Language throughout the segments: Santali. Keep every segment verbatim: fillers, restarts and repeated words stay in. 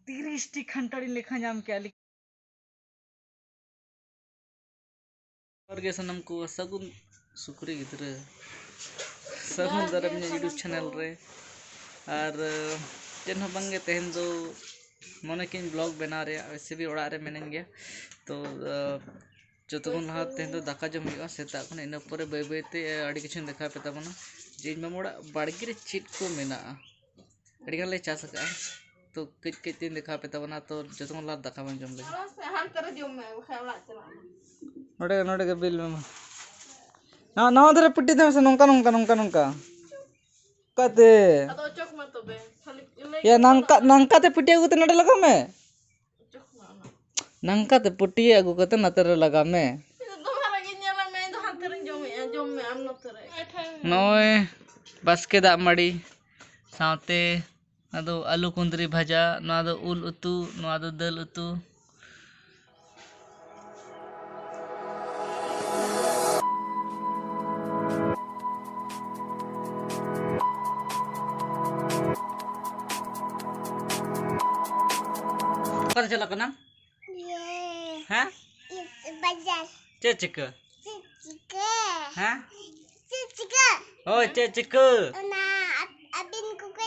ᱛᱤᱨᱤᱥ ᱴᱤ ᱠᱷᱟᱱᱴᱟᱲᱤᱧ ᱞᱮᱠᱷᱟ ᱧᱟᱢ ᱠᱮᱜᱼᱟ᱾ ᱡᱚᱦᱟᱨ ᱜᱮ ᱥᱟᱱᱟᱢ ᱠᱚ, ᱥᱟᱹᱜᱩᱱ ᱥᱩᱠᱨᱤ ᱜᱤᱫᱽᱨᱟᱹ, ᱥᱟᱹᱜᱩᱱ ᱡᱚᱦᱟᱨ ᱜᱮ ᱫᱟᱨᱟᱢ ᱤᱧᱟᱹᱜ ᱥᱟᱱᱟᱢ YouTube ᱠᱚ᱾ ᱪᱮᱱᱮᱞ ᱨᱮ᱾ ᱟᱨ ᱪᱮᱫ ᱦᱚᱸ ᱵᱟᱝᱜᱮ, ᱛᱮᱦᱮᱧ ᱫᱚ ᱢᱚᱱᱮ ᱠᱮᱜᱼᱟᱹᱧ ᱵᱞᱚᱜ ᱵᱮᱱᱟᱣ ᱨᱮᱭᱟᱜ, ᱣᱮᱥᱮ ᱵᱷᱤ ᱚᱲᱟᱜ ᱨᱮ ᱢᱮᱱᱟᱹᱧ ᱜᱮᱭᱟ᱾ ᱛᱚ ᱡᱚᱛᱚ ᱠᱷᱚᱱ ᱞᱟᱦᱟ ᱛᱮᱦᱮᱧ ᱫᱚ ᱫᱟᱠᱟ ᱡᱚᱢ ᱦᱩᱭᱩᱜᱼᱟ ᱥᱮᱛᱟᱜ ᱠᱷᱚᱱ, ᱤᱱᱟᱹ ᱯᱚᱨᱮ ᱵᱟᱹᱭ ᱵᱟᱹᱭ ᱛᱮ ᱟᱹᱰᱤ ᱠᱤᱪᱷᱩᱧ ᱫᱮᱠᱷᱟᱣ ᱯᱮ ᱛᱟᱵᱚᱱᱟ ᱡᱮ ᱤᱧ ᱢᱟᱢᱟ ᱚᱲᱟᱜ ᱵᱟᱲᱜᱮ ᱨᱮ ᱪᱮᱫ ᱠᱚ ᱢᱮᱱᱟᱜᱼᱟ᱾ ᱟᱹᱰᱤ ᱜᱟᱱ ᱞᱮ ᱪᱟᱥ ᱟᱠᱟᱫᱼᱟ, ᱛᱚ ᱠᱟᱹᱡ ᱠᱟᱹᱡ ᱛᱤᱧ ᱫᱮᱠᱷᱟᱣ ᱯᱮ ᱛᱟᱵᱚᱱᱟ᱾ ᱛᱚ ᱡᱚᱛᱚ ᱠᱷᱚᱱ ᱞᱟᱦᱟ ᱫᱟᱠᱟ ᱵᱚᱱ ᱡᱚᱢ ᱞᱮᱜᱮ᱾ ᱟᱞᱟᱝ ᱥᱮᱫ ᱦᱟᱱᱛᱮ ᱨᱮ ᱡᱚᱢ ᱢᱮ, ᱵᱟᱠᱷᱟᱡ ᱚᱲᱟᱜ ᱪᱟᱞᱟᱜ ᱢᱮ᱾ ᱱᱚᱰᱮ, ᱱᱚᱰᱮ ᱜᱮ ᱵᱤᱞ ᱢᱮ ᱢᱟ᱾ ᱱᱟᱣᱟ, ᱱᱟᱣᱟ ᱫᱷᱟᱨᱮ ᱯᱟᱹᱴᱤ ᱛᱟᱦᱮᱸ ᱥᱮ, ᱱᱚᱝᱠᱟ, ᱱᱚᱝᱠᱟ, ᱱᱚᱝᱠᱟ, ᱱᱚᱝᱠᱟ᱾ ᱚᱠᱟᱛᱮ? ᱟᱫᱚ ᱚᱪᱚᱜ ᱢᱮ ᱛᱚᱵᱮ, ᱠᱷᱟᱹᱞᱤ ᱞᱟᱹᱭ ᱭᱟ, ᱠᱟᱛᱮ ᱱᱟᱝᱠᱟ, ᱚᱲᱟᱜ ᱱᱟᱝᱠᱟ ᱛᱮ ᱯᱟᱹᱴᱤ ᱟᱹᱜᱩ ᱠᱟᱛᱮ ᱱᱚᱰᱮ ᱞᱟᱜᱟᱣ ᱢᱮ᱾ ᱚᱪᱚᱜ ᱢᱮ ᱚᱱᱟ᱾ ᱱᱟᱝᱠᱟ ᱛᱮ ᱯᱟᱹᱴᱤ ᱟᱹᱜᱩ ᱠᱟᱛᱮ ᱱᱚᱛᱮ ᱨᱮ ᱞᱟᱜᱟᱣ ᱢᱮ᱾ ᱤᱧ ᱫᱚ ᱫᱚᱢᱮ ᱨᱟᱹᱜᱤᱧ ᱧᱮᱞᱮᱫ ᱢᱮᱭᱟ, ᱤᱧ ᱫᱚ ᱦᱟᱱᱛᱮ ᱨᱤᱧ ᱡᱚᱢᱮᱜᱼᱟ, ᱡᱚᱢ ᱢᱮ ᱟᱢ ᱱᱚᱛᱮ ᱨᱮ᱾ ᱱᱚᱜᱼᱚᱭ ᱵᱟᱥᱠᱮ ᱫᱟᱜ ᱢᱟᱹᱰᱤ ᱥᱟᱶᱛᱮ ᱱᱚᱣᱟ ᱫᱚ ᱟᱹᱞᱩ ᱠᱩᱸᱫᱽᱨᱤ ᱵᱷᱟᱡᱟ, ᱱᱚᱣᱟ ᱫᱚ ᱩᱞ ᱩᱛᱩ, ᱱᱚᱣᱟ ᱫᱚ ᱫᱟᱹᱞ ᱩᱛᱩ᱾ ᱚᱠᱟᱛᱮ ᱪᱟᱞᱟᱜ ᱠᱟᱱᱟᱢ? ᱤᱭᱟᱹ᱾ ᱦᱮᱸ? ᱤᱭᱟᱹ, ᱵᱟᱡᱟᱨ᱾ ᱪᱮᱫ ᱪᱤᱠᱟᱹ? ᱪᱮᱫ ᱪᱤᱠᱟᱹ? ᱦᱮᱸ? ᱪᱮᱫ ᱪᱤᱠᱟᱹ? ᱦᱳᱭ, ᱪᱮᱫ ᱪᱤᱠᱟᱹ? ᱚᱱᱟ ᱟᱯ-, ᱟᱹᱵᱤᱱ ᱠᱚᱠᱚ,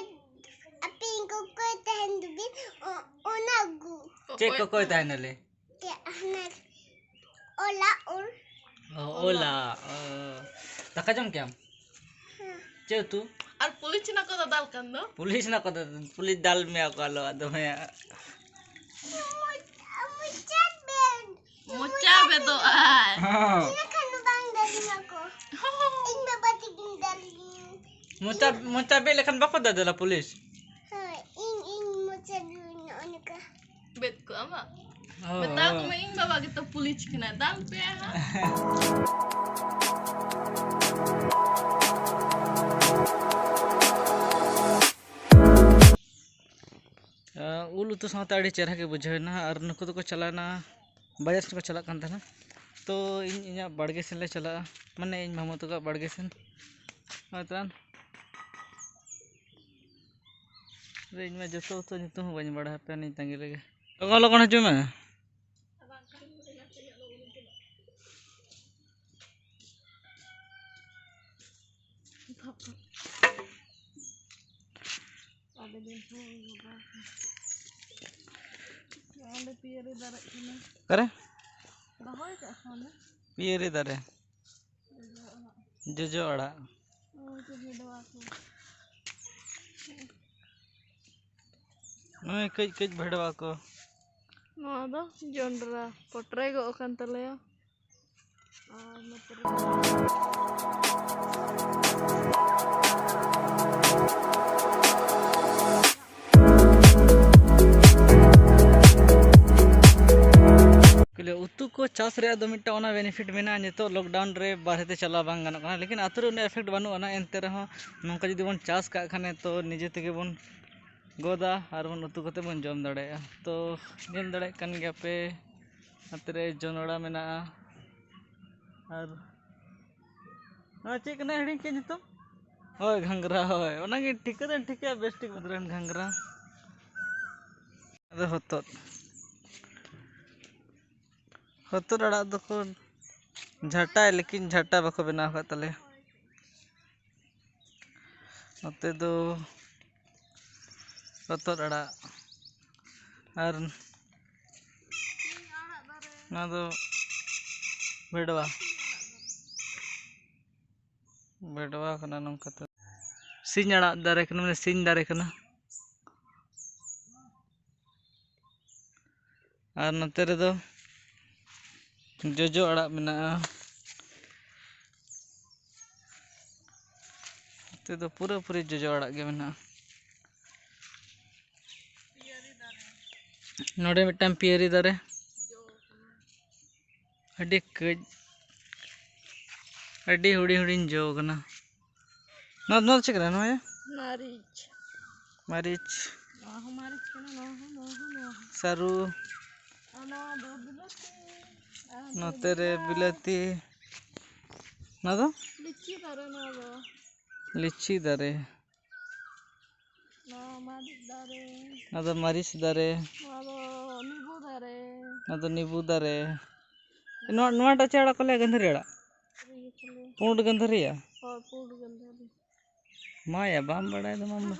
ᱟᱹᱵᱤᱱ ᱠᱚᱠᱚ ᱛᱟᱦᱮᱱ ᱫᱩᱵᱤᱱ, ᱚ-, ᱚᱱᱟ ᱜᱩ᱾ ᱪᱮᱫ ᱚᱠᱚᱭ ᱠᱚᱠᱚᱭ ᱛᱟᱦᱮᱱ? ᱛᱟᱦᱮᱱᱟᱞᱮ? ᱪᱮᱫ ᱦᱟᱱᱟ ᱚᱞᱟ, ᱚᱞ᱾ ᱚ, ᱚᱞᱟ᱾ ᱚ᱾ ᱫᱟᱠᱟ ᱡᱚᱢ ᱠᱮᱜᱼᱟᱢ? ᱦᱮᱸ᱾ ᱪᱮᱫ ᱩᱛᱩ? ᱟᱨ ᱯᱩᱞᱤᱥ ᱦᱮᱱᱟᱜ ᱠᱚ ᱫᱟᱫᱟᱞ ᱠᱟᱱ ᱫᱚ? ᱯᱩᱞᱤᱥ ᱦᱮᱱᱟᱜ ᱠᱚ ᱫᱟᱫᱟ, ᱯᱩᱞᱤᱥ ᱫᱟᱞ ᱢᱮᱭᱟ ᱠᱚ, ᱟᱞᱚ ᱟᱫᱚ ᱦᱮᱸ᱾ ᱢᱚᱪᱟ ᱵᱮᱫ᱾ ᱢᱚᱪᱟ ᱵᱮᱫᱚᱜ ᱟᱭ᱾ ᱦᱚᱸ᱾ ᱤᱱᱟᱹ ᱠᱷᱟᱱ ᱫᱚ ᱵᱟᱝ ᱫᱟᱞᱤᱧᱟ ᱠᱚ᱾ ᱤᱧ ᱵᱟᱵᱟ ᱛᱤᱠᱤᱱ ᱫᱟᱞᱤᱧ᱾ ᱢᱚᱪᱟ, ᱢᱚᱪᱟ ᱵᱮᱫ ᱞᱮᱠᱷᱟᱱ ᱵᱟᱠᱚ ᱫᱟᱫᱟᱞᱟ ᱯᱩᱞᱤᱥ? ᱦᱳᱭ, ᱤᱧ, ᱤᱧ ᱢᱚᱪᱟ ᱵᱮᱫ ᱱᱚᱜᱼᱚ ᱱᱚᱝᱠᱟ᱾ ᱵᱮᱫ ᱠᱚᱜᱼᱟ ᱵᱟᱝ? ᱦᱳᱭ᱾ ᱢᱮᱛᱟ ᱠᱚ ᱢᱮ, ᱤᱧ ᱵᱟᱵᱟ ᱜᱮᱛᱚ ᱯᱩᱞᱤᱥ ᱠᱟᱱᱟᱭ, ᱫᱟᱞ ᱯᱮᱭᱟᱭ ᱦᱟᱸᱜ᱾ ᱟᱸ, ᱩᱞ ᱩᱛᱩ ᱥᱟᱶᱛᱮ ᱟᱹᱰᱤ ᱪᱮᱦᱨᱟ ᱜᱮ ᱵᱩᱡᱷᱟᱹᱣ ᱮᱱᱟ᱾ ᱟᱨ ᱱᱩᱠᱩ ᱫᱚᱠᱚ ᱪᱟᱞᱟᱣᱮᱱᱟ, ᱵᱟᱡᱟᱨ ᱥᱮᱫ ᱠᱚ ᱪᱟᱞᱟᱜ ᱠᱟᱱ ᱛᱟᱦᱮᱱᱟ᱾ ᱛᱚ ᱤᱧ ᱤᱧᱟᱹᱜ ᱵᱟᱲᱜᱮ ᱥᱮᱱ ᱞᱮ ᱪᱟᱞᱟᱜᱼᱟ, ᱢᱟᱱᱮ ᱤᱧ ᱢᱟᱢᱟ ᱛᱟᱠᱚᱣᱟᱜ ᱵᱟᱲᱜᱮ ᱥᱮᱱ᱾ ᱱᱚᱜᱼᱚᱭ ᱛᱟᱦᱮᱱ᱾ ᱨᱮ ᱤᱧ ᱢᱟ ᱡᱚᱛᱚ ᱩᱛᱩ ᱧᱩᱛᱩᱢ ᱦᱚᱸ ᱵᱟᱹᱧ ᱵᱟᱲᱟᱭᱟ, ᱦᱟᱯᱮ ᱱᱤᱧ ᱛᱟᱺᱜᱤ ᱞᱮᱜᱮ᱾ ᱞᱚᱜᱚᱱ ᱞᱚᱜᱚᱱ ᱦᱤᱡᱩᱜ ᱢᱮ᱾ ᱟᱹᱰᱤ ᱫᱤᱱ ᱠᱷᱚᱱ ᱵᱟᱵᱟ ᱚᱸᱰᱮ ᱯᱤᱭᱟᱹᱨᱤ ᱫᱟᱨᱮᱜ ᱠᱟᱱᱟ᱾ ᱚᱠᱟᱨᱮ? ᱨᱚᱦᱚᱭ ᱠᱟᱜ ᱠᱷᱟᱱ ᱫᱚ᱾ ᱯᱤᱭᱟᱹᱨᱤ ᱫᱟᱨᱮ᱾ ᱡᱚᱡᱚ ᱟᱲᱟᱜ᱾ ᱡᱚᱡᱚ ᱟᱲᱟᱜ᱾ ᱳᱭ ᱡᱮ ᱵᱷᱮᱰᱣᱟ ᱠᱚ᱾ ᱱᱚᱜᱼᱚᱭ ᱠᱟᱹᱡ ᱠᱟᱹᱡ ᱵᱷᱮᱰᱣᱟ ᱠᱚ᱾ ᱱᱚᱣᱟ ᱫᱚ ᱡᱚᱱᱰᱨᱟ ᱯᱚᱴᱨᱮ ᱜᱚᱜ ᱟᱠᱟᱱ ᱛᱟᱞᱮᱭᱟ᱾ ᱟᱨ ᱱᱚᱛᱮ ᱨᱮ ᱠᱷᱟᱹᱞᱤ ᱩᱛᱩ ᱠᱚ ᱪᱟᱥ ᱨᱮᱭᱟᱜ ᱫᱚ ᱢᱤᱫᱴᱟᱝ ᱚᱱᱟ benefit ᱢᱮᱱᱟᱜᱼᱟ, ᱱᱤᱛᱚᱜ lockdown ᱨᱮ ᱵᱟᱨᱦᱮ ᱛᱮ ᱪᱟᱞᱟᱣ ᱵᱟᱝ ᱜᱟᱱᱚᱜ ᱠᱟᱱᱟ, ᱞᱮᱠᱤᱱ ᱟᱹᱛᱩ ᱨᱮ ᱩᱱᱟᱹᱜ effect ᱵᱟᱹᱱᱩᱜ ᱟᱱᱟ᱾ ᱮᱱᱛᱮ ᱨᱮᱦᱚᱸ ᱱᱚᱝᱠᱟ ᱡᱩᱫᱤ ᱵᱚᱱ ᱪᱟᱥ ᱠᱟᱜ ᱠᱷᱟᱱ ᱛᱚ ᱱᱤᱡᱮ ᱛᱮᱜᱮ ᱵᱚᱱ ᱜᱚᱫᱟ ᱟᱨ ᱵᱚᱱ ᱩᱛᱩ ᱠᱟᱛᱮ ᱵᱚᱱ ᱡᱚᱢ ᱫᱟᱲᱮᱭᱟᱜᱼᱟ᱾ ᱛᱚ ᱧᱮᱞ ᱫᱟᱲᱮᱭᱟᱜ ᱠᱟᱱ ᱜᱮᱭᱟ ᱯᱮ, ᱱᱚᱛᱮ ᱨᱮ ᱡᱚᱱᱚᱲᱟ ᱢᱮᱱᱟᱜᱼᱟ᱾ ᱟᱨ ᱱᱚᱣᱟ ᱪᱮᱫ ᱠᱟᱱᱟ ᱦᱤᱲᱤᱧ ᱠᱮᱫ ᱧᱩᱛᱩᱢ? ᱦᱳᱭ, ᱜᱷᱟᱸᱜᱽᱨᱟ, ᱦᱳᱭ, ᱚᱱᱟᱜᱮ ᱴᱷᱤᱠᱟᱹ ᱫᱚᱧ ᱴᱷᱤᱠᱟᱹᱭᱟ, ᱵᱮᱥ ᱴᱷᱤᱠ ᱵᱟᱹᱧ ᱩᱭᱦᱟᱹᱨᱟ᱾ ᱜᱷᱟᱸᱜᱽᱨᱟ᱾ ᱟᱫᱚ ᱦᱚᱛᱚᱫ, ᱦᱚᱛᱚᱫ ᱟᱲᱟᱜ ᱫᱚᱠᱚ ᱡᱷᱟᱴᱟᱭᱟ, ᱞᱮᱠᱤᱱ ᱡᱷᱟᱴᱟ ᱵᱟᱠᱚ ᱵᱮᱱᱟᱣ ᱟᱠᱟᱫ ᱛᱟᱞᱮᱭᱟ᱾ ᱱᱚᱛᱮ ᱫᱚ ᱦᱚᱛᱚᱫ ᱟᱲᱟᱜ ᱟᱨ ᱱᱚᱣᱟ ᱫᱚ ᱵᱷᱮᱰᱣᱟ, ᱵᱷᱮᱰᱣᱟ ᱠᱟᱱᱟ ᱱᱚᱝᱠᱟ ᱛᱮ᱾ ᱥᱤᱧ ᱟᱲᱟᱜ ᱫᱟᱨᱮ ᱠᱟᱱᱟ, ᱢᱟᱱᱮ ᱥᱤᱧ ᱫᱟᱨᱮ ᱠᱟᱱᱟ᱾ ᱟᱨ ᱱᱚᱛᱮ ᱨᱮᱫᱚ ᱡᱚᱡᱚ ᱟᱲᱟᱜ ᱢᱮᱱᱟᱜᱼᱟ᱾ ᱱᱚᱛᱮ ᱫᱚ ᱯᱩᱨᱟᱹᱯᱩᱨᱤ ᱡᱚᱡᱚ ᱟᱲᱟᱜ ᱜᱮ ᱢᱮᱱᱟᱜᱼᱟ᱾ ᱱᱚᱰᱮ ᱢᱤᱫᱴᱟᱝ ᱯᱤᱭᱟᱹᱨᱤ ᱫᱟᱨᱮ, ᱟᱹᱰᱤ ᱠᱟᱹᱡ, ᱟᱹᱰᱤ ᱦᱩᱰᱤᱧ ᱦᱩᱰᱤᱧ ᱡᱚ ᱠᱟᱱᱟ᱾ ᱱᱚᱣᱟ, ᱱᱚᱣᱟ ᱫᱚ ᱪᱮᱫ ᱠᱟᱱᱟ? ᱱᱚᱣᱟ ᱭᱟ? ᱢᱟᱹᱨᱤᱪ᱾ ᱢᱟᱹᱨᱤᱪ᱾ ᱱᱚᱣᱟ ᱦᱚᱸ ᱢᱟᱹᱨᱤᱪ ᱠᱟᱱᱟ, ᱱᱚᱣᱟ ᱦᱚᱸ, ᱱᱚᱣᱟ ᱦᱚᱸ, ᱱᱚᱣᱟ ᱦᱚᱸ᱾ ᱥᱟᱹᱨᱩ᱾ ᱟᱨ ᱱᱚᱣᱟ ᱫᱚ ᱵᱤᱞᱟᱹᱛᱤ᱾ ᱟᱨ ᱱᱚᱛᱮ ᱨᱮ ᱵᱮᱸᱜᱟᱲ᱾ ᱵᱤᱞᱟᱹᱛᱤ᱾ ᱱᱚᱣᱟ ᱫᱚ? ᱞᱤᱪᱤ ᱫᱟᱨᱮ ᱱᱚᱣᱟ ᱫᱚ᱾ ᱞᱤᱪᱤ ᱫᱟᱨᱮ᱾ ᱱᱚᱣᱟ ᱢᱟᱹᱨᱤᱪ ᱫᱟᱨᱮ᱾ ᱱᱚᱣᱟ ᱫᱚ ᱢᱟᱹᱨᱤᱪ ᱫᱟᱨᱮ᱾ ᱱᱚᱣᱟ ᱫᱚ ᱱᱤᱵᱩ ᱫᱟᱨᱮ᱾ ᱱᱚᱣᱟ ᱫᱚ ᱱᱤᱵᱩ ᱫᱟᱨᱮ᱾ ᱱᱚᱣᱟ, ᱱᱚᱣᱟᱴᱟᱜ ᱪᱮᱫ ᱟᱲᱟᱜ ᱠᱚ ᱞᱟᱹᱭᱟ? ᱜᱟᱹᱱᱫᱷᱟᱹᱨᱤ ᱟᱲᱟᱜ? ᱤᱭᱟᱹ ᱠᱚ ᱞᱟᱹᱭᱟ᱾ ᱯᱩᱸᱰ ᱜᱟᱹᱱᱫᱷᱟᱹᱨᱤᱭᱟ? ᱦᱳᱭ, ᱯᱩᱸᱰ ᱜᱟᱹᱱᱫᱷᱟᱹᱨᱤ᱾ ᱢᱟᱭᱟ, ᱵᱟᱢ ᱵᱟᱲᱟᱭ ᱫᱚ ᱢᱟᱢ ᱫᱚ᱾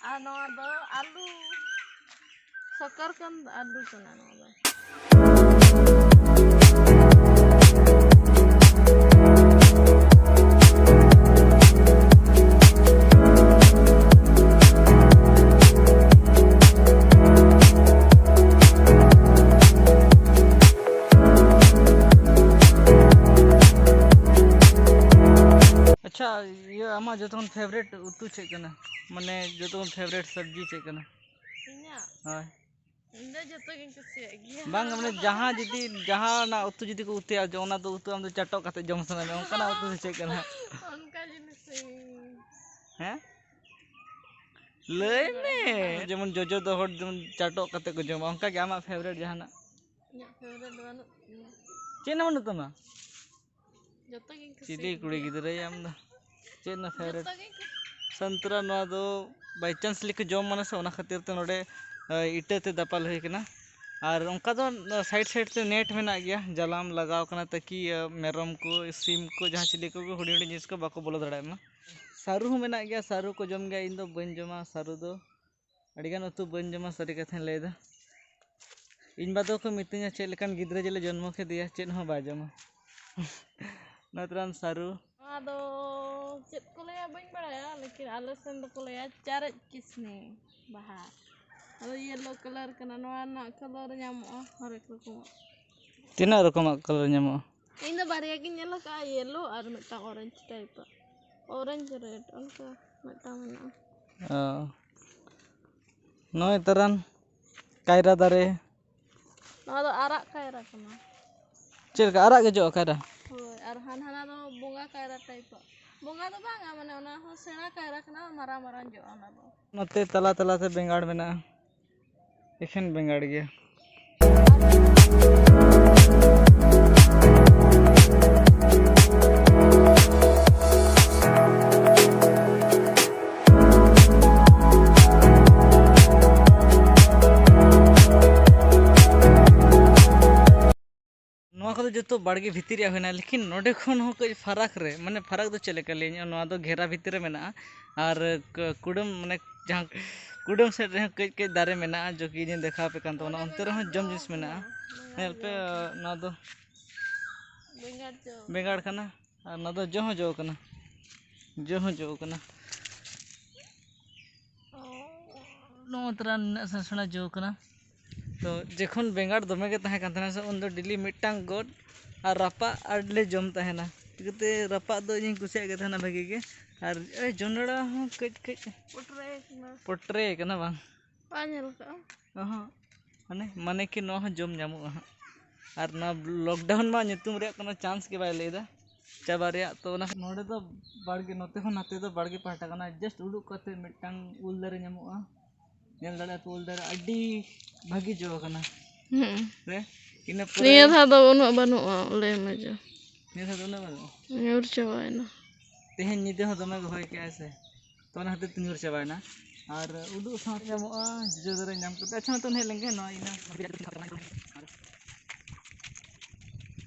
ᱟᱨ ᱱᱚᱣᱟ ᱫᱚ ᱟᱹᱞᱩ, ᱥᱚᱠᱚᱨᱠᱚᱸᱫ ᱟᱹᱞᱩ ᱠᱟᱱᱟ ᱱᱚᱣᱟ ᱫᱚ᱾ ᱟᱪᱪᱷᱟ, ᱤᱭᱟᱹ, ᱟᱢᱟᱜ ᱡᱚᱛᱚ ᱠᱷᱚᱱ ᱯᱷᱮᱵᱟᱨᱮᱴ ᱩᱛᱩ ᱪᱮᱫ ᱠᱟᱱᱟ? ᱢᱟᱱᱮ, ᱡᱚᱛᱚ ᱠᱷᱚᱱ ᱯᱷᱮᱵᱟᱨᱮᱴ ᱥᱚᱵᱽᱡᱤ ᱪᱮᱫ ᱠᱟᱱᱟ? ᱤᱧᱟᱹᱜ? ᱦᱳᱭ᱾ ᱤᱧ ᱫᱚ ᱡᱚᱛᱚ ᱜᱤᱧ ᱠᱩᱥᱤᱭᱟᱜ ᱜᱮᱭᱟ᱾ ᱵᱟᱝ, ᱢᱟᱱᱮ, ᱡᱟᱦᱟᱸ ᱡᱩᱫᱤ, ᱡᱟᱦᱟᱱᱟᱜ ᱩᱛᱩ ᱡᱩᱫᱤ ᱠᱚ ᱩᱛᱩᱭᱟ, ᱡᱮ ᱚᱱᱟ ᱫᱚ ᱩᱛᱩ ᱟᱢ ᱫᱚ ᱪᱟᱴᱚᱜ ᱠᱟᱛᱮ ᱡᱚᱢ ᱥᱟᱱᱟ ᱢᱮᱭᱟ, ᱚᱱᱠᱟᱱᱟᱜ ᱩᱛᱩ ᱫᱚ ᱪᱮᱫ ᱠᱟᱱᱟ? ᱚᱱᱠᱟ ᱡᱤᱱᱤᱥ ᱤᱧ ᱦᱮᱸ? ᱞᱟᱹᱭ ᱢᱮ᱾ ᱡᱮᱢᱚᱱ ᱡᱚᱡᱚ ᱫᱚ ᱦᱚᱲ ᱡᱮᱢᱚᱱ ᱪᱟᱴᱚᱜ ᱠᱟᱛᱮ ᱠᱚ ᱡᱚᱢᱟ, ᱚᱱᱠᱟ ᱜᱮ ᱟᱢᱟᱜ ᱯᱷᱮᱵᱟᱨᱮᱴ ᱡᱟᱦᱟᱱᱟᱜ? ᱤᱧᱟᱹᱜ ᱯᱷᱮᱵᱟᱨᱮᱴ ᱫᱚ ᱵᱟᱹᱱᱩᱜ ᱛᱤᱧᱟᱹ᱾ ᱪᱮᱫ ᱦᱚᱸ ᱵᱟᱹᱱᱩᱜ ᱛᱟᱢᱟ? ᱡᱚᱛᱚ ᱜᱤᱧ ᱠᱩᱥᱤᱭᱟᱜ ᱪᱤᱞᱤ ᱠᱩᱲᱤ ᱜᱮᱭᱟ᱾ ᱜᱤᱫᱽᱨᱟᱹᱭᱟᱢ ᱫᱚ? ᱪᱮᱫ ᱨᱮᱱᱟᱜ ᱯᱷᱮᱵᱟᱨᱮᱴ? ᱡᱚᱛᱚ ᱜᱤᱧ ᱠᱩᱥᱤᱭᱟᱜ᱾ ᱥᱚᱱᱛᱨᱟ, ᱱᱚᱣᱟ ᱫᱚ ᱵᱟᱭ ᱪᱟᱱᱥ ᱞᱮᱠᱟ ᱡᱚᱢ ᱢᱟᱱᱮ ᱥᱮ, ᱚᱱᱟ ᱠᱷᱟᱹᱛᱤᱨ ᱛᱮ ᱱᱚᱰᱮ, ᱮ, ᱤᱴᱟᱹ ᱛᱮ ᱫᱟᱯᱟᱞ ᱦᱩᱭ ᱠᱟᱱᱟ᱾ ᱟᱨ ᱚᱱᱠᱟ ᱫᱚ ᱥᱟᱭᱤᱰ ᱥᱟᱭᱤᱰ ᱛᱮ ᱱᱮᱴ ᱢᱮᱱᱟᱜ ᱜᱮᱭᱟ, ᱡᱟᱞᱟᱢ ᱞᱟᱜᱟᱣ ᱠᱟᱱᱟ, ᱛᱟᱠᱤ, ᱮ, ᱢᱮᱨᱚᱢ ᱠᱚ, ᱥᱤᱢ ᱠᱚ, ᱡᱟᱦᱟᱸ ᱪᱤᱞᱤ ᱠᱚᱜᱮ ᱦᱩᱰᱤᱧ ᱦᱩᱰᱤᱧ ᱡᱤᱱᱤᱥ ᱠᱚ ᱵᱟᱠᱚ ᱵᱚᱞᱚ ᱫᱟᱲᱮᱭᱟᱜ ᱢᱟ᱾ ᱥᱟᱹᱨᱩ ᱦᱚᱸ ᱢᱮᱱᱟᱜ ᱜᱮᱭᱟ, ᱥᱟᱹᱨᱩ ᱠᱚ ᱡᱚᱢ ᱜᱮᱭᱟ, ᱤᱧ ᱫᱚ ᱵᱟᱹᱧ ᱡᱚᱢᱟ ᱥᱟᱹᱨᱩ ᱫᱚ᱾ ᱟᱹᱰᱤᱜᱟᱱ ᱩᱛᱩ ᱵᱟᱹᱧ ᱡᱚᱢᱟ, ᱥᱟᱹᱨᱤ ᱠᱟᱛᱷᱟᱧ ᱞᱟᱹᱭᱫᱟ᱾ ᱤᱧ ᱵᱟ ᱫᱚᱠᱚ ᱢᱤᱛᱟᱹᱧᱟ, "ᱪᱮᱫ ᱞᱮᱠᱟᱱ ᱜᱤᱫᱽᱨᱟᱹ ᱡᱮᱞᱮ ᱡᱚᱱᱢᱚ ᱠᱮᱫᱮᱭᱟ, ᱪᱮᱫ ᱦᱚᱸ ᱵᱟᱭ ᱡᱚᱢᱟ᱾" ᱱᱚᱛᱨᱟᱱ ᱥᱟᱹᱨᱩ᱾ ᱱᱚᱣᱟ ᱫᱚ ᱪᱮᱫ ᱠᱚ ᱞᱟᱹᱭᱟ ᱵᱟᱹᱧ ᱵᱟᱲᱟᱭᱟ, ᱞᱮᱠᱤᱱ ᱟᱞᱮ ᱥᱮᱱ ᱫᱚᱠᱚ ᱞᱟᱹᱭᱟ ᱪᱟᱨᱮᱡ ᱠᱤᱥᱱᱤ ᱵᱟᱦᱟ᱾ ᱟᱫᱚ ᱭᱮᱞᱳ ᱠᱟᱞᱟᱨ ᱠᱟᱱᱟ, ᱱᱚᱣᱟ ᱨᱮᱱᱟᱜ ᱠᱟᱞᱟᱨ ᱧᱟᱢᱚᱜᱼᱟ ᱦᱚᱨᱮᱠ ᱨᱚᱠᱚᱢᱟᱜ᱾ ᱛᱤᱱᱟᱹᱜ ᱨᱚᱠᱚᱢᱟᱜ ᱠᱟᱞᱟᱨ ᱧᱟᱢᱚᱜᱼᱟ? ᱤᱧ ᱫᱚ ᱵᱟᱨᱭᱟ ᱜᱤᱧ ᱧᱮᱞ ᱟᱠᱟᱫᱼᱟ, ᱭᱮᱞᱳ ᱟᱨ ᱢᱤᱫᱴᱟᱝ ᱚᱨᱮᱧᱡᱽ ᱴᱟᱭᱤᱯ ᱟᱜ᱾ ᱚᱨᱮᱧᱡᱽ ᱨᱮᱰ ᱚᱱᱠᱟ ᱢᱤᱫᱴᱟᱝ ᱢᱮᱱᱟᱜᱼᱟ᱾ ᱚ᱾ ᱱᱚᱜᱼᱚᱭ ᱛᱟᱨᱟᱱ ᱠᱟᱭᱨᱟ ᱫᱟᱨᱮ᱾ ᱱᱚᱣᱟ ᱫᱚ ᱟᱨᱟᱜ ᱠᱟᱭᱨᱟ ᱠᱟᱱᱟ᱾ ᱪᱮᱫ ᱞᱮᱠᱟ ᱟᱨᱟᱜ ᱜᱮ ᱡᱚᱜᱼᱟ ᱠᱟᱭᱨᱟ? ᱦᱳᱭ, ᱟᱨ ᱦᱟᱱᱟ ᱦᱟᱱᱟ ᱫᱚ ᱵᱚᱸᱜᱟ ᱠᱟᱭᱨᱟ ᱴᱟᱭᱤᱯ ᱟᱜ᱾ ᱵᱚᱸᱜᱟ ᱫᱚ ᱵᱟᱝᱟ, ᱢᱟᱱᱮ ᱚᱱᱟ ᱦᱚᱸ ᱥᱮᱬᱟ ᱠᱟᱭᱨᱟ ᱠᱟᱱᱟ, ᱢᱟᱨᱟᱝ ᱢᱟᱨᱟᱝ ᱡᱚᱜᱼᱟ ᱚᱱᱟ ᱫᱚ᱾ ᱱᱚᱛᱮ ᱛᱟᱞᱟ ᱛᱟᱞᱟᱛᱮ ᱵᱮᱸᱜᱟᱲ ᱢᱮᱱᱟᱜᱼᱟ, ᱮᱠᱷᱮᱱ ᱵᱮᱸᱜᱟᱲ ᱜᱮ᱾ ᱡᱚᱛᱚ ᱵᱟᱲᱜᱮ ᱵᱷᱤᱛᱤᱨ ᱨᱮᱭᱟᱜ ᱦᱩᱭᱱᱟ, ᱞᱮᱠᱤᱱ ᱱᱚᱰᱮ ᱠᱷᱚᱱ ᱦᱚᱸ ᱠᱟᱹᱡ ᱯᱷᱟᱨᱟᱠ ᱨᱮ, ᱢᱟᱱᱮ ᱯᱷᱟᱨᱟᱠ ᱫᱚ ᱪᱮᱫ ᱞᱮᱠᱟ ᱞᱟᱹᱭᱟᱹᱧ, ᱱᱚᱣᱟ ᱫᱚ ᱜᱷᱮᱨᱟ ᱵᱷᱤᱛᱤᱨ ᱨᱮ ᱢᱮᱱᱟᱜᱼᱟ᱾ ᱟᱨ ᱠ- ᱠᱩᱰᱟᱹᱢ, ᱢᱟᱱᱮ ᱡᱟᱦᱟᱸ ᱠᱩᱰᱟᱹᱢ ᱥᱮᱫ ᱨᱮᱦᱚᱸ ᱠᱟᱹᱡ ᱠᱟᱹᱡ ᱫᱟᱨᱮ ᱢᱮᱱᱟᱜᱼᱟ, ᱡᱚ ᱠᱤ ᱤᱧᱤᱧ ᱫᱮᱠᱷᱟᱣ ᱟᱯᱮ ᱠᱟᱱ ᱛᱟᱵᱚᱱᱟ᱾ ᱚᱱᱛᱮ ᱨᱮᱦᱚᱸ ᱡᱚᱢ ᱡᱤᱱᱤᱥ ᱢᱮᱱᱟᱜᱼᱟ᱾ ᱧᱮᱞ ᱯᱮ, ᱱᱚᱣᱟ ᱫᱚ ᱵᱮᱸᱜᱟᱲ ᱡᱚ᱾ ᱵᱮᱸᱜᱟᱲ ᱠᱟᱱᱟ, ᱟᱨ ᱱᱚᱣᱟ ᱫᱚ ᱡᱚ ᱦᱚᱸ ᱡᱚ ᱠᱟᱱᱟ, ᱡᱚ ᱦᱚᱸ ᱡᱚ ᱠᱟᱱᱟ᱾ ᱱᱚᱣᱟ ᱛᱚᱨᱟ ᱱᱤᱱᱟᱹᱜ ᱥᱮᱬᱟ ᱥᱮᱬᱟ ᱡᱚ ᱠᱟᱱᱟ᱾ ᱛᱚ ᱡᱚᱠᱷᱚᱱ ᱵᱮᱸᱜᱟᱲ ᱫᱚᱢᱮ ᱜᱮ ᱛᱟᱦᱮᱸ ᱠᱟᱱ ᱛᱟᱦᱮᱱᱟ ᱥᱮ, ᱩᱱᱫᱚ ᱰᱮᱞᱤ ᱢᱤᱫᱴᱟᱝ ᱜᱚᱫ ᱟᱨ ᱨᱟᱯᱟᱜ ᱟᱨ ᱞᱮ ᱡᱚᱢ ᱛᱟᱦᱮᱱᱟ᱾ ᱪᱤᱠᱟᱹᱛᱮ ᱨᱟᱯᱟᱜ ᱫᱚ ᱤᱧᱤᱧ ᱠᱩᱥᱤᱭᱟᱜ ᱜᱮ ᱛᱟᱦᱮᱱᱟ ᱵᱷᱟᱹᱜᱤ ᱜᱮ᱾ ᱟᱨ ᱳᱭ ᱡᱚᱱᱰᱨᱟ ᱦᱚᱸ ᱠᱟᱹᱡ ᱠᱟᱹᱡ ᱯᱚᱴᱨᱮ ᱠᱟᱱᱟ᱾ ᱯᱚᱴᱨᱮ ᱠᱟᱱᱟ ᱵᱟᱝ? ᱵᱟᱝ ᱧᱮᱞ ᱠᱟᱜᱼᱟ᱾ ᱚᱦᱚᱸ᱾ ᱢᱟᱱᱮ, ᱢᱟᱱᱮ ᱠᱤ ᱱᱚᱣᱟ ᱦᱚᱸ ᱡᱚᱢ ᱧᱟᱢᱚᱜᱼᱟ ᱦᱟᱸᱜ᱾ ᱟᱨ ᱱᱚᱣᱟ ᱞᱚᱠᱰᱟᱣᱩᱱ ᱢᱟ ᱧᱩᱛᱩᱢ ᱨᱮᱭᱟᱜ ᱠᱳᱱᱳ ᱪᱟᱱᱥ ᱜᱮ ᱵᱟᱭ ᱞᱟᱹᱭᱫᱟ ᱪᱟᱵᱟ ᱨᱮᱭᱟᱜ᱾ ᱛᱚ ᱚᱱᱟ ᱱᱚᱰᱮ ᱫᱚ ᱵᱟᱲᱜᱮ ᱱᱚᱛᱮ ᱦᱚᱸ ᱱᱟᱛᱮ ᱫᱚ ᱵᱟᱲᱜᱮ ᱯᱟᱦᱴᱟ ᱠᱟᱱᱟ, ᱡᱟᱥᱴ ᱩᱰᱩᱠ ᱠᱟᱛᱮ ᱢᱤᱫᱴᱟᱝ ᱩᱞ ᱫᱟᱨᱮ ᱧᱟᱢᱚᱜᱼᱟ᱾ ᱧᱮᱞ ᱫᱟᱲᱮᱭᱟᱜᱼᱟ ᱯᱮ, ᱩᱞ ᱫᱟᱨᱮ ᱟᱹᱰᱤ ᱵᱷᱟᱹᱜᱤ ᱡᱚ ᱟᱠᱟᱱᱟ᱾ ᱦᱩᱸ᱾ ᱥᱮ ᱤᱱᱟᱹ ᱯᱚᱨᱮ ᱱᱤᱭᱟᱹ ᱫᱷᱟᱣ ᱫᱚ ᱩᱱᱟᱹᱜ ᱵᱟᱹᱱᱩᱜᱼᱟ, ᱞᱟᱹᱭ ᱢᱮ ᱡᱮ᱾ ᱱᱤᱭᱟᱹ ᱫᱷᱟᱣ ᱫᱚ ᱩᱱᱟᱹᱜ ᱵᱟᱹᱱᱩᱜᱼᱟ? ᱧᱩᱨ ᱪᱟᱵᱟᱭᱮᱱᱟ᱾ ᱛᱮᱦᱮᱧ ᱧᱤᱫᱟᱹ ᱦᱚᱸ ᱫᱚᱢᱮ ᱜᱮ ᱦᱚᱭ ᱠᱮᱜᱼᱟᱭ ᱥᱮ, ᱛᱚ ᱚᱱᱟ ᱠᱷᱟᱹᱛᱤᱨ ᱛᱮ ᱧᱩᱨ ᱪᱟᱵᱟᱭᱮᱱᱟ᱾ ᱟᱨ ᱩᱰᱩᱜ ᱥᱟᱶᱛᱮ ᱧᱟᱢᱚᱜᱼᱟ, ᱡᱚᱡᱚ ᱫᱟᱨᱮ ᱧᱟᱢ ᱠᱟᱛᱮ᱾ ᱟᱪᱪᱷᱟ, ᱢᱟ ᱛᱚ ᱦᱮᱡ ᱞᱮᱱ ᱜᱮ, ᱱᱚᱣᱟ ᱤᱱᱟᱹ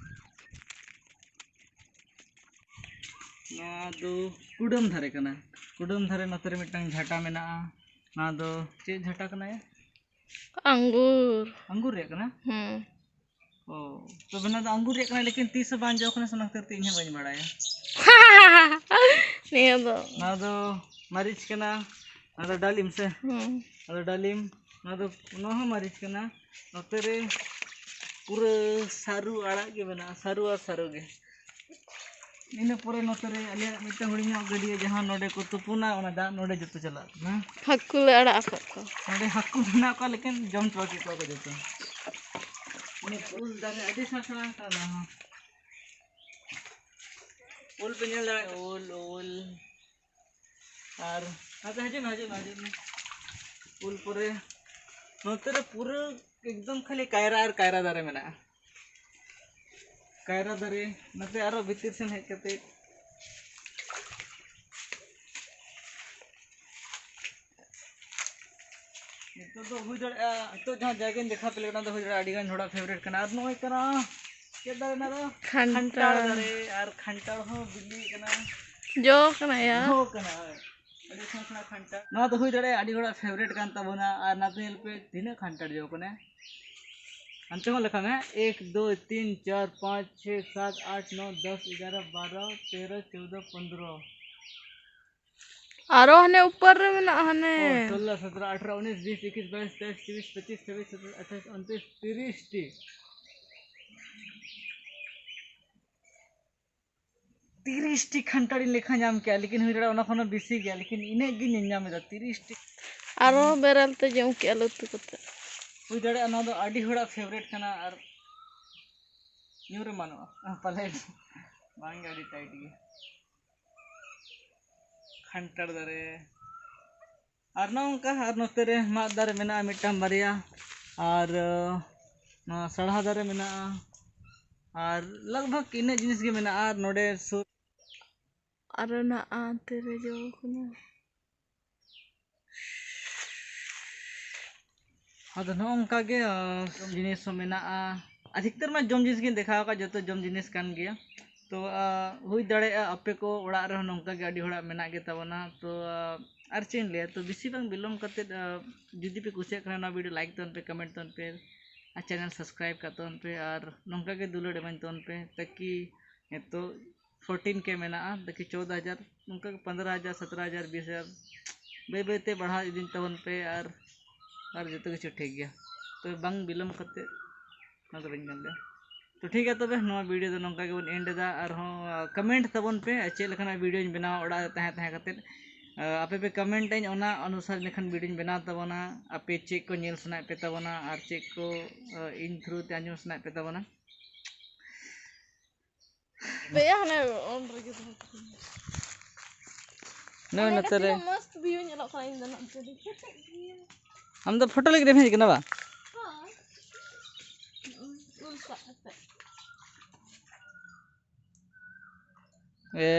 ᱱᱚᱣᱟ ᱫᱚ ᱠᱩᱰᱟᱹᱢ ᱫᱷᱟᱨᱮ ᱠᱟᱱᱟ᱾ ᱠᱩᱰᱟᱹᱢ ᱫᱷᱟᱨᱮ ᱱᱚᱛᱮ ᱨᱮ ᱢᱤᱫᱴᱟᱝ ᱡᱷᱟᱴᱟ ᱢᱮᱱᱟᱜᱼᱟ᱾ ᱱᱚᱣᱟ ᱫᱚ ᱪᱮᱫ ᱡᱷᱟᱴᱟ ᱠᱟᱱᱟ ᱭᱟ? ᱟᱝᱜᱩᱨ᱾ ᱟᱝᱜᱩᱨ ᱨᱮᱭᱟᱜ ᱠᱟᱱᱟ? ᱦᱮᱸ᱾ ᱚ, ᱛᱚᱵᱮ ᱱᱚᱣᱟ ᱫᱚ ᱟᱝᱜᱩᱨ ᱨᱮᱭᱟᱜ ᱠᱟᱱᱟ, ᱞᱮᱠᱤᱱ ᱛᱤᱥ ᱦᱚᱸ ᱵᱟᱝ ᱡᱚ ᱠᱟᱱᱟ, ᱥᱮ ᱚᱱᱟ ᱠᱷᱟᱹᱛᱤᱨ ᱛᱮ ᱤᱧ ᱦᱚᱸ ᱵᱟᱹᱧ ᱵᱟᱲᱟᱭᱟ᱾ ᱱᱤᱭᱟᱹ ᱫᱚ ᱱᱚᱣᱟ ᱫᱚ ᱢᱟᱹᱨᱤᱪ ᱠᱟᱱᱟ, ᱱᱚᱣᱟ ᱫᱚ ᱰᱟᱞᱤᱢ ᱥᱮ? ᱦᱩᱸ᱾ ᱱᱚᱣᱟ ᱫᱚ ᱰᱟᱞᱤᱢ, ᱱᱚᱣᱟ ᱫᱚ, ᱱᱚᱣᱟ ᱦᱚᱸ ᱢᱟᱹᱨᱤᱪ ᱠᱟᱱᱟ᱾ ᱱᱚᱛᱮ ᱨᱮ ᱯᱩᱨᱟᱹ ᱥᱟᱹᱨᱩ ᱟᱲᱟᱜ ᱜᱮ ᱢᱮᱱᱟᱜᱼᱟ, ᱥᱟᱹᱨᱩ ᱟᱨ ᱥᱟᱹᱨᱩ ᱜᱮ᱾ ᱤᱱᱟᱹ ᱯᱚᱨᱮ ᱱᱚᱛᱮ ᱨᱮ ᱟᱞᱮᱭᱟᱜ ᱢᱤᱫᱴᱟᱝ ᱦᱩᱰᱤᱧ ᱧᱚᱜ ᱜᱟᱹᱰᱭᱟᱹ, ᱡᱟᱦᱟᱸ ᱱᱚᱰᱮ ᱠᱚ ᱛᱩᱯᱩᱱᱟ, ᱚᱱᱟ ᱫᱟᱜ ᱱᱚᱰᱮ ᱡᱚᱛᱚ ᱪᱟᱞᱟᱜ ᱠᱟᱱᱟ᱾ ᱦᱟᱹᱠᱩ ᱞᱮ ᱟᱲᱟᱜ ᱟᱠᱟᱫ ᱠᱚᱣᱟ᱾ ᱱᱚᱰᱮ ᱦᱟᱹᱠᱩ ᱢᱮᱱᱟᱜ ᱠᱚᱣᱟ, ᱞᱮᱠᱤᱱ ᱡᱚᱢ ᱪᱟᱵᱟ ᱠᱮᱫ ᱠᱚᱣᱟ ᱠᱚ ᱡᱚᱛᱚ᱾ ᱩᱞ ᱫᱟᱨᱮ ᱟᱹᱰᱤ ᱥᱮᱬᱟ ᱥᱮᱬᱟ ᱟᱠᱟᱱᱟ ᱚᱱᱟ ᱦᱚᱸ᱾ ᱩᱞ ᱯᱮ ᱧᱮᱞ ᱫᱟᱲᱮᱭᱟᱜ ᱠᱟᱱᱟ? ᱩᱞ, ᱩᱞ᱾ ᱟᱨ ᱱᱚᱛᱮ ᱦᱤᱡᱩᱜ ᱢᱮ, ᱦᱤᱡᱩᱜ ᱢᱮ, ᱦᱤᱡᱩᱜ ᱢᱮ᱾ ᱩᱞ ᱯᱚᱨᱮ ᱱᱚᱛᱮ ᱨᱮ ᱯᱩᱨᱟᱹ ᱮᱠᱫᱚᱢ ᱠᱷᱟᱹᱞᱤ ᱠᱟᱭᱨᱟ ᱟᱨ ᱠᱟᱭᱨᱟ ᱫᱟᱨᱮ ᱢᱮᱱᱟᱜᱼᱟ᱾ ᱠᱟᱭᱨᱟ ᱫᱟᱨᱮ, ᱱᱚᱛᱮ ᱟᱨᱚ ᱵᱷᱤᱛᱤᱨ ᱥᱮᱱ ᱦᱮᱡ ᱠᱟᱛᱮ ᱱᱤᱛᱚᱜ ᱫᱚ ᱦᱩᱭ ᱫᱟᱲᱮᱭᱟᱜᱼᱟ, ᱱᱤᱛᱚᱜ ᱡᱟᱦᱟᱸ ᱡᱟᱭᱜᱟᱧ ᱫᱮᱠᱷᱟᱣ ᱯᱮ ᱞᱟᱹᱜᱤᱫ, ᱚᱱᱟ ᱫᱚ ᱦᱩᱭ ᱫᱟᱲᱮᱭᱟᱜᱼᱟ ᱟᱹᱰᱤ ᱜᱟᱱ ᱦᱚᱲᱟᱜ ᱯᱷᱮᱵᱟᱨᱮᱴ ᱠᱟᱱᱟ᱾ ᱟᱨ ᱱᱚᱜᱼᱚᱭ ᱠᱟᱱᱟ ᱪᱮᱫ ᱫᱟᱨᱮ ᱚᱱᱟ ᱫᱚ? ᱠᱷᱟᱱᱴᱟᱲ᱾ ᱠᱷᱟᱱᱴᱟᱲ ᱫᱟᱨᱮ᱾ ᱟᱨ ᱠᱷᱟᱱᱴᱟᱲ ᱦᱚᱸ ᱵᱤᱞᱤ ᱠᱟᱱᱟ᱾ ᱡᱚ ᱠᱟᱱᱟ ᱭᱟ᱾ ᱡᱚ ᱠᱟᱱᱟ, ᱦᱳᱭ᱾ ᱟᱹᱰᱤ ᱥᱮᱬᱟ ᱥᱮᱬᱟ ᱠᱷᱟᱱᱴᱟᱲ᱾ ᱱᱚᱣᱟ ᱫᱚ ᱦᱩᱭ ᱫᱟᱲᱮᱭᱟᱜᱼᱟ ᱟᱹᱰᱤ ᱦᱚᱲᱟᱜ ᱯᱷᱮᱵᱟᱨᱮᱴ ᱠᱟᱱ ᱛᱟᱵᱚᱱᱟ᱾ ᱟᱨ ᱱᱟᱛᱮ ᱧᱮᱞ ᱯᱮ ᱛᱤᱱᱟᱹᱜ ᱠᱷᱟᱱᱴᱟᱲ ᱡᱚ ᱠᱟᱱᱟ᱾ ᱦᱟᱱᱛᱮ ᱦᱚᱸ ᱞᱮᱠᱷᱟ ᱢᱮ, ᱮᱠ, ᱫᱩᱭ, ᱛᱤᱱ, ᱪᱟᱨ, ᱯᱟᱸᱪ, ᱪᱷᱚᱭ, ᱥᱟᱛ, ᱟᱴ, ᱱᱚ, ᱫᱚᱥ, ᱮᱜᱟᱨᱚ, ᱵᱟᱨᱚ, ᱛᱮᱨᱚ, ᱪᱳᱫᱚ, ᱯᱚᱱᱫᱽᱨᱚ᱾ ᱟᱨᱚ ᱦᱟᱱᱮ ᱩᱯᱚᱨ ᱨᱮ ᱢᱮᱱᱟᱜᱼᱟ, ᱦᱟᱱᱮ᱾ ᱚ, ᱥᱳᱞᱞᱳ, ᱥᱚᱛᱨᱚ, ᱟᱴᱷᱨᱚ, ᱩᱱᱤᱥ, ᱵᱤᱥ, ᱮᱠᱩᱥ, ᱵᱟᱭᱤᱥ, ᱛᱮᱭᱤᱥ, ᱪᱚᱵᱵᱤᱥ, ᱯᱚᱸᱪᱤᱥ, ᱪᱷᱟᱵᱵᱤᱥ, ᱥᱟᱛᱟᱥ, ᱟᱴᱷᱟᱥ, ᱩᱱᱛᱨᱤᱥ, ᱛᱤᱨᱤᱥ ᱴᱤ᱾ ᱛᱤᱨᱤᱥ ᱴᱤ ᱠᱷᱟᱱᱴᱟᱲᱤᱧ ᱞᱮᱠᱷᱟ ᱧᱟᱢ ᱠᱮᱜᱼᱟ, ᱞᱮᱠᱤᱱ ᱦᱩᱭ ᱫᱟᱲᱮᱭᱟᱜᱼᱟ ᱚᱱᱟ ᱠᱷᱚᱱ ᱦᱚᱸ ᱵᱮᱥᱤ ᱜᱮᱭᱟ, ᱞᱮᱠᱤᱱ ᱤᱱᱟᱹᱜ ᱜᱤᱧ ᱧᱮᱞ ᱧᱟᱢ ᱮᱫᱟ, ᱛᱤᱨᱤᱥ ᱴᱤ᱾ ᱟᱨᱚ ᱵᱮᱨᱮᱞ ᱛᱮ ᱡᱚᱢ ᱠᱮᱜᱼᱟ ᱞᱮ ᱩᱛᱩ ᱠᱟᱛᱮ᱾ ᱦᱩᱭ ᱫᱟᱲᱮᱭᱟᱜᱼᱟ ᱱᱚᱣᱟ ᱫᱚ ᱟᱹᱰᱤ ᱦᱚᱲᱟᱜ ᱯᱷᱮᱵᱟᱨᱮᱴ ᱠᱟᱱᱟ ᱟᱨ ᱧᱩ ᱨᱮ ᱢᱟᱱᱚᱜᱼᱟ᱾ ᱯᱟᱞᱮ ᱵᱟᱝ ᱜᱮ, ᱟᱹᱰᱤ ᱴᱟᱭᱤᱴ ᱜᱮ᱾ ᱠᱷᱟᱱᱴᱟᱲ ᱫᱟᱨᱮ᱾ ᱟᱨ ᱱᱚᱝᱠᱟ ᱟᱨ ᱱᱚᱛᱮ ᱨᱮ ᱢᱟᱫ ᱫᱟᱨᱮ ᱢᱮᱱᱟᱜᱼᱟ ᱢᱤᱫᱴᱟᱝ ᱵᱟᱨᱭᱟ᱾ ᱟᱨ, ᱟᱸ, ᱱᱚᱣᱟ ᱥᱟᱲᱦᱟ ᱫᱟᱨᱮ ᱢᱮᱱᱟᱜᱼᱟ᱾ ᱟᱨ ᱞᱟᱜᱽ ᱵᱷᱟᱜᱽ ᱤᱱᱟᱹᱜ ᱡᱤᱱᱤᱥ ᱜᱮ ᱢᱮᱱᱟᱜᱼᱟ᱾ ᱟᱨ ᱱᱚᱰᱮ ᱥᱩᱨ ᱟᱨ ᱚᱱᱟ ᱟᱱᱛᱮ ᱨᱮ ᱡᱚ ᱠᱟᱱᱟ᱾ ᱟᱫᱚ ᱱᱚᱜᱼᱚ ᱱᱚᱝᱠᱟ ᱜᱮ, ᱟᱸ, ᱡᱚᱢ ᱡᱤᱱᱤᱥ ᱦᱚᱸ ᱢᱮᱱᱟᱜᱼᱟ᱾ ᱟᱫᱷᱤᱠᱛᱟᱨ ᱢᱟ ᱡᱚᱢ ᱡᱤᱱᱤᱥ ᱜᱤᱧ ᱫᱮᱠᱷᱟᱣ ᱟᱠᱟᱫ, ᱡᱚᱛᱚ ᱡᱚᱢ ᱡᱤᱱᱤᱥ ᱠᱟᱱ ᱜᱮᱭᱟ᱾ ᱛᱚ, ᱟᱸ, ᱦᱩᱭ ᱫᱟᱲᱮᱭᱟᱜᱼᱟ ᱟᱯᱮ ᱠᱚ ᱚᱲᱟᱜ ᱨᱮᱦᱚᱸ ᱱᱚᱝᱠᱟ ᱜᱮ ᱟᱹᱰᱤ ᱦᱚᱲᱟᱜ ᱢᱮᱱᱟᱜ ᱜᱮ ᱛᱟᱵᱚᱱᱟ᱾ ᱛᱚ, ᱟᱸ, ᱟᱨ ᱪᱮᱫ ᱤᱧ ᱞᱟᱹᱭᱟ, ᱛᱚ, ᱵᱮᱥᱤ ᱵᱟᱝ ᱵᱤᱞᱚᱢ ᱠᱟᱛᱮᱫ, ᱟᱸ, ᱡᱩᱫᱤ ᱯᱮ ᱠᱩᱥᱤᱭᱟᱜ ᱠᱷᱟᱱ ᱱᱚᱣᱟ ᱵᱷᱤᱰᱤᱭᱳ ᱞᱟᱭᱤᱠ ᱛᱟᱵᱚᱱ ᱯᱮ, ᱠᱚᱢᱮᱱᱴ ᱛᱟᱵᱚᱱ ᱯᱮ, ᱟᱨ ᱪᱮᱱᱮᱞ ᱥᱟᱵᱥᱠᱨᱟᱭᱤᱵ ᱠᱟᱜ ᱛᱟᱵᱚᱱ ᱯᱮ, ᱟᱨ ᱱᱚᱝᱠᱟ ᱜᱮ ᱫᱩᱞᱟᱹᱲ ᱮᱢᱟᱹᱧ ᱛᱟᱵᱚᱱ ᱯᱮ, ᱛᱟᱠᱤ ᱱᱤᱛᱚᱜ ᱯᱷᱳᱨᱴᱤᱱ ᱠᱮ ᱢᱮᱱᱟᱜᱼᱟ, ᱛᱟᱠᱤ ᱪᱳᱫᱽᱫᱚ ᱦᱟᱡᱟᱨ, ᱱᱚᱝᱠᱟ ᱜᱮ ᱯᱚᱱᱫᱽᱨᱚ ᱦᱟᱡᱟᱨ, ᱥᱚᱛᱨᱚ ᱦᱟᱡᱟᱨ, ᱵᱤᱥ ᱦᱟᱡᱟᱨ, ᱵᱟᱹᱭ ᱵᱟᱹᱭ ᱛᱮ ᱵᱟᱲᱦᱟᱣ ᱤᱫᱤᱧ ᱛᱟᱵᱚᱱ ᱯᱮ᱾ ᱟᱨ, ᱟᱨ ᱡᱚᱛᱚ ᱠᱤᱪᱷᱩ ᱴᱷᱤᱠ ᱜᱮᱭᱟ᱾ ᱛᱚᱵᱮ ᱵᱟᱝ ᱵᱤᱞᱚᱢ ᱠᱟᱛᱮ ᱚᱱᱟ ᱫᱚ ᱵᱟᱹᱧ ᱢᱮᱱ ᱮᱫᱟ᱾ ᱛᱚ ᱴᱷᱤᱠ ᱜᱮᱭᱟ, ᱛᱚᱵᱮ ᱱᱚᱣᱟ ᱵᱷᱤᱰᱤᱭᱳ ᱫᱚ ᱱᱚᱝᱠᱟ ᱜᱮᱵᱚᱱ ᱮᱱᱰ ᱮᱫᱟ᱾ ᱟᱨᱦᱚᱸ, ᱟᱸ, ᱠᱚᱢᱮᱱᱴ ᱛᱟᱵᱚᱱ ᱯᱮ, ᱪᱮᱫ ᱞᱮᱠᱟᱱᱟᱜ ᱵᱷᱤᱰᱤᱭᱳᱧ ᱵᱮᱱᱟᱣᱟ ᱚᱲᱟᱜ ᱨᱮ ᱛᱟᱦᱮᱸ ᱛᱟᱦᱮᱸ ᱠᱟᱛᱮᱫ᱾ ᱟᱸ, ᱟᱯᱮ ᱯᱮ ᱠᱚᱢᱮᱱᱴ ᱟᱹᱧ, ᱚᱱᱟ ᱚᱱᱩᱥᱟᱨ ᱤᱱᱟᱹᱠᱷᱟᱱ ᱵᱷᱤᱰᱤᱭᱳᱧ ᱵᱮᱱᱟᱣ ᱛᱟᱵᱚᱱᱟ᱾ ᱟᱯᱮ ᱪᱮᱫ ᱠᱚ ᱧᱮᱞ ᱥᱟᱱᱟᱭᱮᱫ ᱯᱮ ᱛᱟᱵᱚᱱᱟ ᱟᱨ ᱪᱮᱫ ᱠᱚ, ᱟᱸ, ᱤᱧ ᱛᱷᱨᱩ ᱛᱮ ᱟᱸᱡᱚᱢ ᱥᱟᱱᱟᱭᱮᱫ ᱯᱮ ᱛᱟᱵᱚᱱᱟ᱾ ᱵᱮᱭᱟ ᱦᱟᱱᱮ ᱚᱱ ᱨᱮᱜᱮ ᱫᱚᱦᱚ ᱠᱟᱹᱫᱤᱧᱟ᱾ ᱱᱚᱜᱼᱚᱭ ᱱᱚᱛᱮ ᱨᱮ᱾ ᱛᱤᱱᱟᱹᱜ ᱢᱚᱥᱛ ᱵᱷᱤᱭᱩ ᱧᱮᱞᱚᱜ ᱠᱟᱱᱟ, ᱤᱧ ᱫᱚ ᱱᱚᱛᱮ ᱨᱮ᱾ ᱟᱢ ᱫᱚ ᱯᱷᱳᱴᱳ ᱞᱟᱹᱜᱤᱫ ᱮᱢ ᱦᱮᱡ ᱠᱟᱱᱟ ᱵᱟᱝ? ᱦᱳᱭ᱾ ᱩᱞ ᱥᱟᱵ ᱠᱟᱛᱮ᱾ ᱮ